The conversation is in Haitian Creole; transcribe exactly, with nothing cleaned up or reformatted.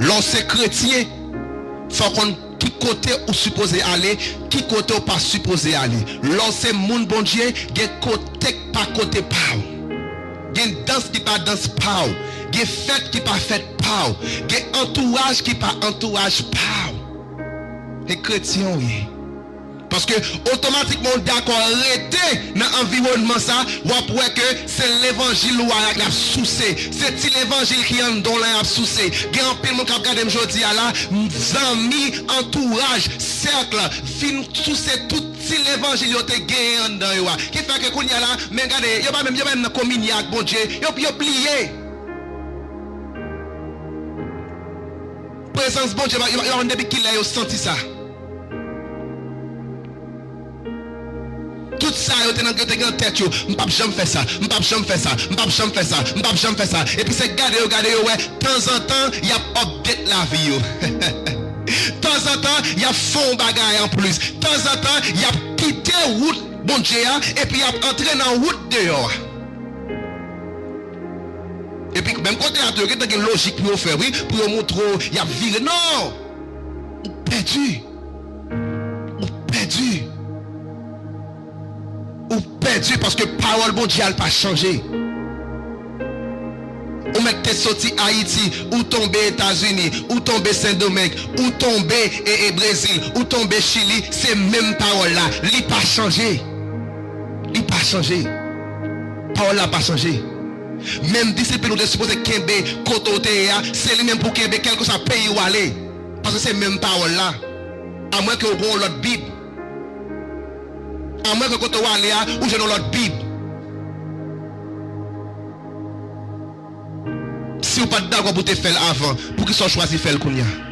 Lè w se kretyen, fò w konn ki kote ou sipoze ale, ki kote w pa sipoze ale. Lè w se moun Bondye, gen kote k pa kote pa w. Gen dans ki pa dans pa w. Gen fèt ki pa fèt pa w. Gen antouraj ki pa antouraj pa w. E kretyen w ye. Paske otomatikman w dakò rete nan anviwònman sa, w ap wè ke se levanjil wa a y ap souse. Se ti levanjil ki anndan w lan y ap souse. Gen anpil moun k ap gade m jodi a la, zanmi, antouraj, sèk, vin souse tout ti levanjil yo te genyen anndan yo a. Ki fè ke kounye a la, men gade, yo pa menm, yo pa menm nan kominye ak Bondye. Yo, yo bliye. Prezans Bondye, yo, yo, yo pa konn depi kilè yo santi sa. Tout sa yo te nan, yo te gen nan tèt yo, "M p ap janm fè sa, m p ap janm fè sa, m p ap janm fè sa, m p ap janm fè sa." Epi se gade yo, gade yo wè, tanzantan, y ap update lavi yo. Tanzantan, y ap fè yon bagay anplis. Tanzantan, y ap kite wout Bondye a, epi y ap antre nan wout deyò a. Epi, menm kote a tou, yo gentan gen lojik pou yo fè, wi, pou yo montre w, y ap vire. Non! Ou pèdi. Ou pèdi. Ou pèdi paske pawòl Bondye a l pa chanje. Ou mèt te soti Ayiti, ou tonbe Etazini, ou tonbe Sendomeng, ou tonbe, e, e, Brezil, ou tonbe Chili, se menm pawòl la. Li pa chanje. Li pa chanje. Pawòl la pa chanje. Menm disiplin ou te sipoze kenbe kote w te ye a, se li menm pou w kenbe kèlkeswa peyi w ale. Paske se menm pawòl la. Amwenke w gen yon lòt Bib. Amwenke kote w ale a, ou jwenn yon lòt Bib. Si w pa t dakò pou w te fè l avan, poukisa w chwazi fè l kounye a?